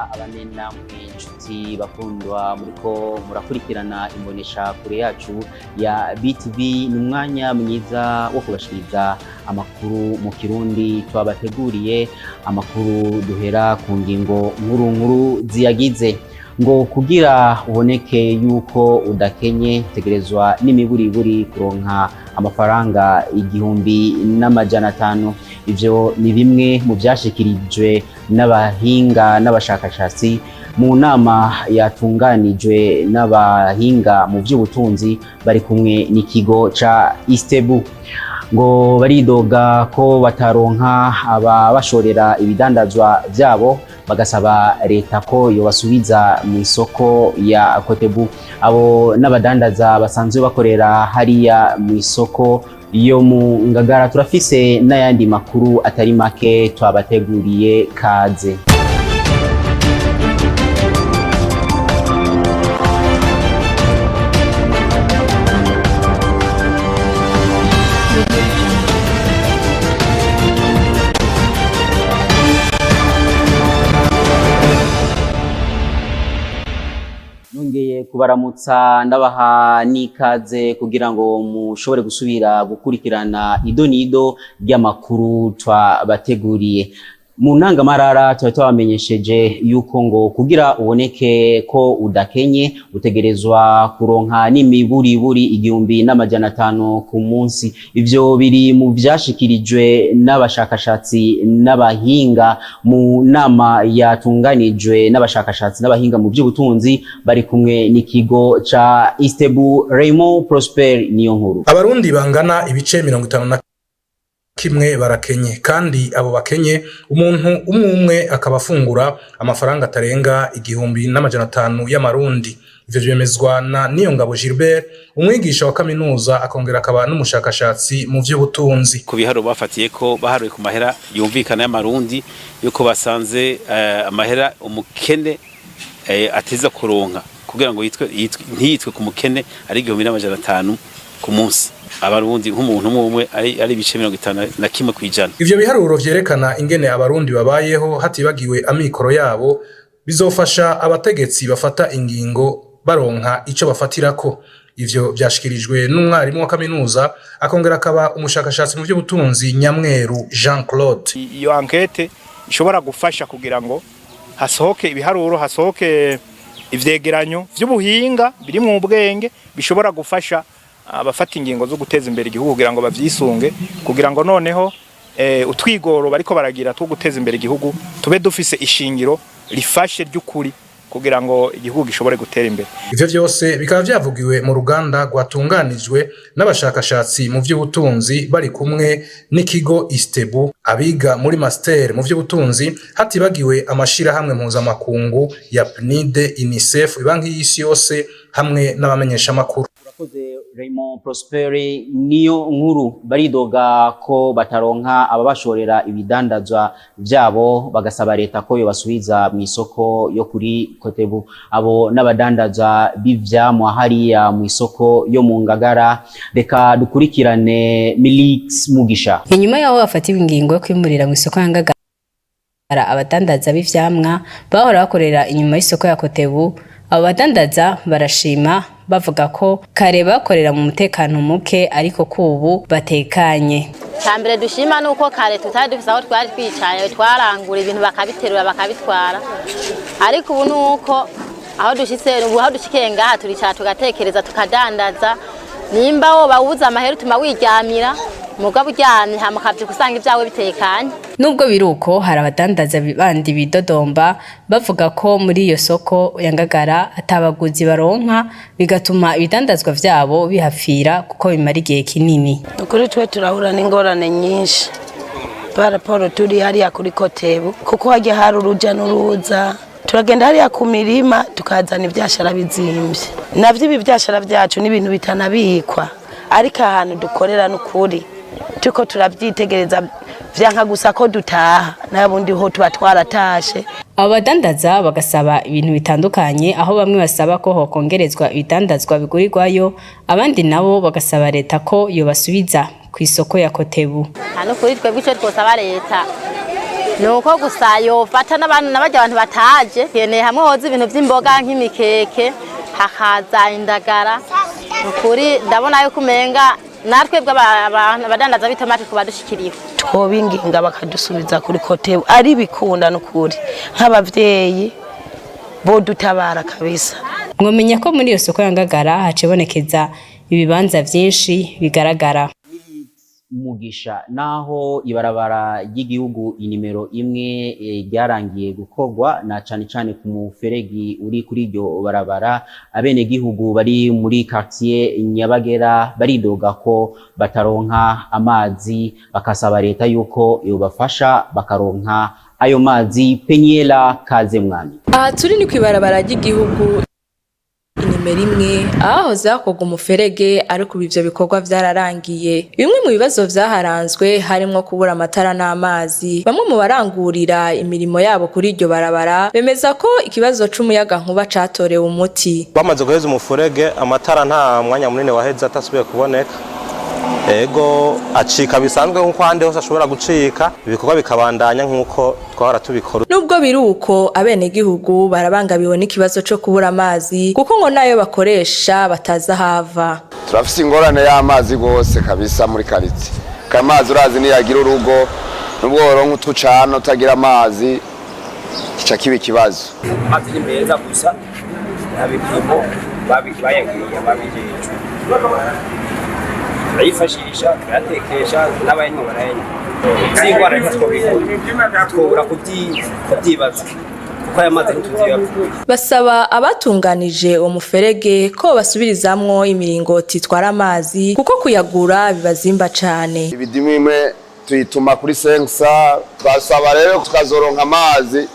Abane namwe inshuti bakundwa muriko murakurikirana imbonesha kure yacu ya BTV. Ni umwanya mwiza wo kubashikiriza amakuru mu Kirundi twabateguriye. Amakuru duhera ku ngingo nkuru nkuru ziyagize. Ngo kugira uboneke yuko udakenye, tegerezwa n'imiburiburi kuronka amafaranga 1500. Ivyo ni bimwe mu vyashikirijwe n'abahinga n'abashakashatsi mu nama yatunganijwe n'abahinga mu vy'ubutunzi bari kumwe n'ikigo ca Istebu. Ngo baridoga ko bataronka ababashorera ibidandazwa vyabo, bagasaba leta ko yobasubiza mu isoko ya Kotebu. Abo n'abadandaza basanzwe bakorera hariya mu isoko yo mu Ngagara. Turafise n'ayandi makuru atari make twabateguriye, kaze. Nongeye kubaramutsa, ndabaha n'ikaze kugira ngo mushobore gusubira gukurikirana ido n'ido ry'amakuru twabateguriye. Mu ntangamarara tuba twabamenyesheje yuko ngo kugira uboneke ko udakenye, utegerezwa kuronka n'imiburiburi 1500 ku munsi. Ivyo biri mu vyashikirijwe n'abashakashatsi n'abahinga mu nama yatunganijwe n'abashakashatsi n'abahinga mu by'ubutunzi bari kumwe n'ikigo ca Istebu. Raymond Prosper niyo nkuru. Abarundi bangana ibice 51 barakenye, kandi abo bakenye umuntu umwe umwe akaba afungura amafaranga atarenga 1500 y'amarundi. Ivyo vyemezwa na Niyongabo Gilbert, umwigisha wa kaminuza akongera akaba n'umushakashatsi mu vy'ubutunzi. Ku biharuro bafatiye ko baharuye ku mahera yumvikana y'amarundi, yuko basanze amahera umukene ateza kuronka kugira ngo yitwe ntiyitwe ku mukene ari 1500 ku munsi. Abarundi nk'umuntu umwe umwe ari ibice 51%. Ivyo biharuro vyerekana ingene abarundi babayeho hatibagiwe amikoro yabo, bizofasha abategetsi bafata ingingo baronka ico bafatirako. Ivyo vyashikirijwe n'umwarimu wa kaminuza akongera akaba umushakashatsi mu vy'ubutunzi, Nyamweru Jean Claude. Iyo enquête ishobora gufasha kugira ngo hasohoke ibiharuro, hasohoke ivyegeranyo vy'ubuhinga biri mu ubwenge, bishobora gufasha abafata ingingo zo guteza imbere igihugu kugira ngo bavyisunge, kugira ngo noneho utwigoro bariko baragira two guteza imbere igihugu tube dufise ishingiro rifashe ry'ukuri, kugira ngo igihugu gishobore gutera imbere. Ivyo vyose bikaba vyavugiwe mu ruganda rwatunganijwe n'abashakashatsi mu vy'ubutunzi bari kumwe n'ikigo Istebu, abiga muri master mu vy'ubutunzi, hatibagiwe amashirahamwe mpuzamakungu ya PNID, UNICEF, Ibanki y'Isi yose hamwe n'abamenyeshamakuru. Urakoze Raymond Prosper niyo nkuru. Baridoga ko bataronka ababashorera ibidandazwa vyabo, bagasaba leta ko yobasubiza mu isoko yo kuri Kotebu. Abo n'abadandaza b'ivyamwa hariya mu isoko yo mu Ngagara. Reka dukurikirane Milix Mugisha. Inyuma yaho bafatiwe ingingo yo kwimurira mu isoko ya Ngagara abadandaza b'ivyamwa bahora bakorera inyuma y'isoko ya Kotebu, abo badandaza barashima, bavuga ko kare bakorera mu mutekano muke, ariko ko ubu batekanye. Mbere dushima nuko kare tutari dufise aho twari twicaye, twarangura ibintu bakabiterura bakabitwara, ariko ubu nuko aho dushitse, ubu aho dushikiye ngaha, turicara tugatekereza, tukadandaza. Nimba woba ubuze amahera, utuma wiryamira, mugabo uryamye hama ukavyuka usanga ivyawe bitekanye. Nubwo biruko, hari abadandaza bandi bidodomba, bavuga ko muri iyo soko ya Ngagara atabaguzi baronka, bigatuma ibidandazwa vyabo bihapfira kuko bimara igihe kinini. Ukuri twe turahura n'ingorane nyinshi par rapport turi hariya kuri Kotebu, kuko hajya hari uruja n'uruza. Turagenda hariya ku mirima tukazana ivyashara bizimvye, navyo ibi vyashara vyacu n'ibintu bitanabikwa, ariko ahantu dukorera n'ukuri turiko turavyitegereza, vyanka gusa ko dutaha, n'abundi ho tuba twaratashe. Abo badandaza bagasaba ibintu bitandukanye, aho bamwe basaba ko hokongerezwa ibidandazwa bigurirwayo, abandi nabo bagasaba leta ko yobasubiza ku isoko ya Kotebu. Hano kuri twebwe ico twosaba leta Ni uko gusa yofata n'abantu n'abarya abantu bataje keneye hamwe hoza ibintu vy'imboga nk'imikeke, hakaza indagara. Ukuri ndabona yuko umenga natwe abadandaza b'itomati kuba dushikiriwe. Twobinginga bakadusubiza kuri Kotebu ari bikunda, n'ukuri nk'abavyeyi bodutabara kabisa. Mwomenya ko muri iyo soko ya Ngagara hacibonekeza ibibanza vyinshi bigaragara. Mugisha, naho ibarabara ry'igihugu inimero 1 ryarangiye gukorwa, na cane cane ku muferegi uri kuri iryo barabara, abenegihugu bari muri quartier Nyabagera baridoga ko bataronka amazi, bakasaba leta yuko yobafasha bakaronka ayo mazi. Penyela Kaze Mwami. Aha turi ni kw'ibarabara ry'igihugu inimero 1, ahahoze hakorwa umuferege, ariko ubu ivyo bikorwa vyararangiye. Bimwe mu bibazo vyaharanzwe harimwo kubura amatara n'amazi. Bamwe mu barangurira imirimo yabo kuri iryo barabara bemeza ko ikibazo c'umuyagankuba catorewe umuti. Bamaze guheza umufurege, amatara nta mwanya munini waheze atasubiye kuboneka. Ego, acika bisanzwe nk'uko ahandi hose ashobora gucika, ibikorwa bikabandanya nk'uko twahora tubikora. Nubwo biri uko, abenegihugu barabangamiwe n'ikibazo co kubura amazi, kuko ngo nayo bakoresha batazi ahava. Turafise ingorane y'amazi gose kabisa muri kariti. Amazi urazi niyagira urugo, nubwo woronka utucana utagira amazi kica kiba ikibazo. Amazi ni meza, gusa nta bipimo bayagiriye ababijejwe. Turayifashisha, turayatekesha, n'abayanywa barayanywa. Z'ingwara ntitwobura kubyibaza, kuko aya mazi ntituzi. Basaba abatunganije uwo muferege ko basubirizamwo imiringoti itwara amazi, kuko kuyagura bibazimba cane. Ibidimu imwe tuyituma kuri 500. Twasaba rero tukazoronka amazi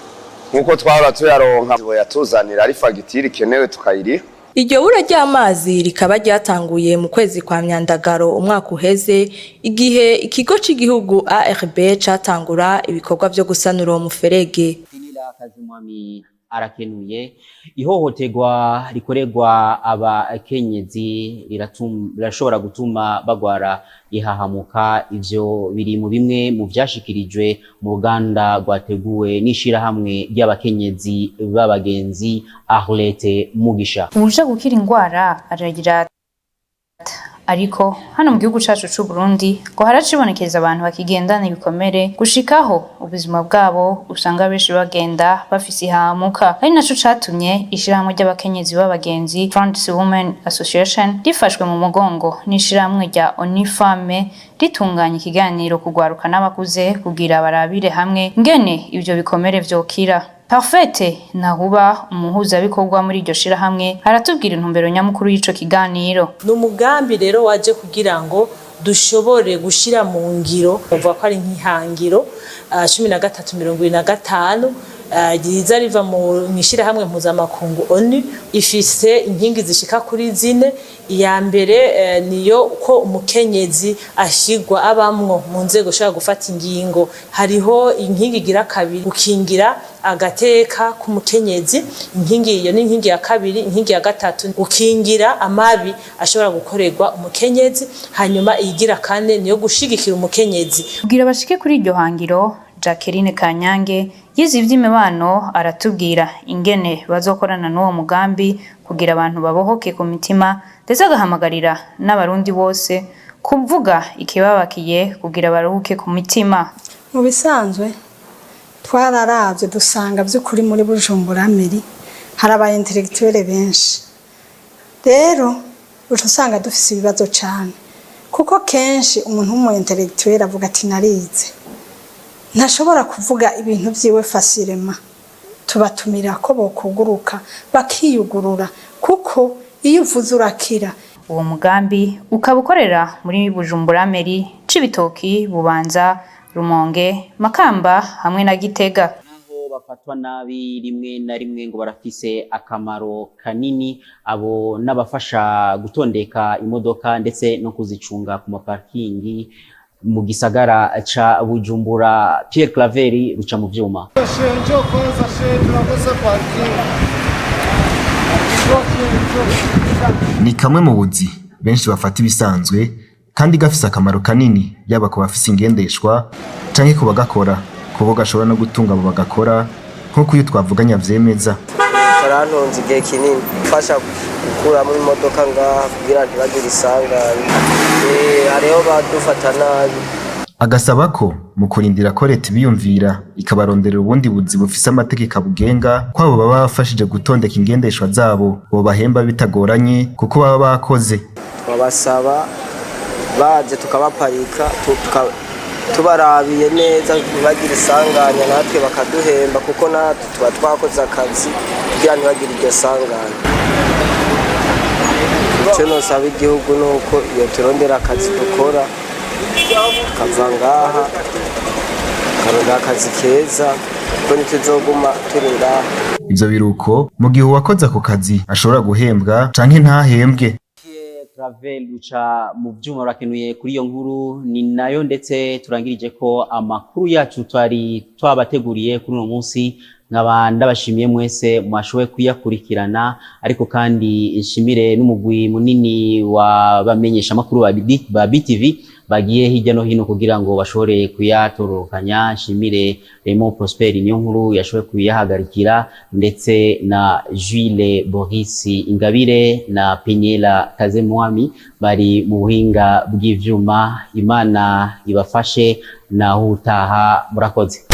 nk'uko twahora tuyaronka, yatuzanira ari fagitire ikenewe tukayiriha. Iryo bura ry'amazi rikaba ryatanguye mu kwezi kwa Myandagaro umwaka uheze, igihe ikigo c'igihugu ARB catangura ibikorwa vyo gusanura uwo muferege. Kazimwami arakenuye. Ihohoterwa rikorerwa abakenyezi rirashobora gutuma bagwara ihahamuka. Ivyo biri mu bimwe mu vyashikirijwe mu ruganda rwateguwe n'ishirahamwe ry'abakenyezi b'abagenzi. Arlette Mugisha. Uwuja gukira ingwara aragira, ariko hano mu gihugu cacu c'u Burundi ngo haracibonekeza abantu bakigendana ibikomere gushikaho ubuzima bwabo usanga benshi bagenda bafise ihahamuka, ari naco catumye ishirahamwe ry'abakenyezi b'abagenzi, Friends Women Association, rifashwe mu mugongo n'ishirahamwe rya ONU Femmes, ritunganya ikiganiro kugwaruka n'abakuze kugira barabire hamwe ngene ivyo bikomere vyokira. Parfaite Ntahuba, umuhuzabikorwa muri iryo shirahamwe, aratubwira intumbero nyamukuru y'ico kiganiro. Ni umugambi rero waje kugira ngo dushobore gushira mu ngiro, bavuga ko ari nk'ihangiro 1325, riza riva mu ishirahamwe mpuzamakungu ONU. Ifise inkingi zishika kuri zine. Iya mbere niyo ko umukenyezi ashigwa abamwo mu nzego ushobora gufata ingingo. Hariho inkingi igira kabiri, gukingira agateka k'umukenyezi. Inkingi iyo ni inkingi ya kabiri. Inkingi ya gatatu, gukingira amabi ashobora gukorerwa umukenyezi. Hanyuma iyigira kane niyo gushigikira umukenyezi. Kugira bashike kuri iryo hangiro, Jacqueline Kanyange yize ivy'imibano aratubwira ingene bazokorana n'uwo mugambi kugira abantu babohoke ku mitima, ndetse agahamagarira n'abarundi bose kuvuga ikibabakiye kugira baruhuke ku mitima. Mu bisanzwe twararavye dusanga by'ukuri muri Bujumbura mairie hari aba intellectuel benshi. Rero uca usanga dufise ibibazo cane, kuko kenshi umuntu w'umu intellectuel avuga ati narize, ntashobora kuvuga ibintu vyiwe facilement. Tubatumira ko bokuguruka bakiyugurura, kuko iyo uvuze urakira. Uwo mugambi ukaba ukorera muri Bujumbura mairie, Cibitoki, Bubanza, Rumonge, Makamba hamwe na Gitega. Naho bafatwa nabi rimwe na rimwe, ngo barafise akamaro kanini. Abo n'abafasha gutondeka imodoka ndetse no kuzicunga ku maparkingi mu gisagara ca Bujumbura. Pierre Claver ruca mu vyuma. Njoo kwanza she, tunakosa parking. Ni kamwe mu buzi benshi bafata ibisanzwe kandi gafise akamaro kanini, yaba ku bafise ingendeshwa canke ku bagakora. Kubo gashobora no gutunga abo bagakora, nk'uko uyu twavuganye avyemeza. Karantunze igihe kinini, mfasha gukuramo imodoka ngaha kugira ntibagire isanganya. Hariho badufata nabi. Agasaba ko mu kurindira ko leta ibiyumvira ikabaronderera ubundi buzi bufise amategeko abugenga, ko abo baba bafashije gutondeka ingendeshwa zabo bobahemba bitagoranye, kuko baba bakoze. Twabasaba baje tukabaparika, tubarabiye neza ntibagire isanganya, natwe bakaduhemba, kuko natwe tuba twakoze akazi kugira ntibagire iryo sanganya. Icyo nosaba igihugu ni uko iyo turondera akazi dukora, tukava ngaha tukarondera akazi keza, kuko ntituzoguma turi ngaha. Ivyo biruko mu gihe uwakoze ako kazi ashobora guhembwa canke ntahembwe. Travel uca mu byuma urakenuye kuri iyo nkuru. Ni nayo ndetse turangirije ko amakuru yacu twari twabateguriye kuri uno munsi. Nkaba ndabashimiye mwese mwashoboye kuyakurikirana, ariko kandi nshimire n'umugwi munini wa bamenyesha amakuru ba BTV bagiye hirya no hino kugira ngo bashobore kuyatororokanya. Nshimire Raymond Prosper niyo nkuru yashoboye kuyahagarikira, ndetse na Jules Boris Ingabire na Peniela Kazemwami bari mu buhinga bw'ivyuma. Imana ibafashe, naho utaha, murakoze.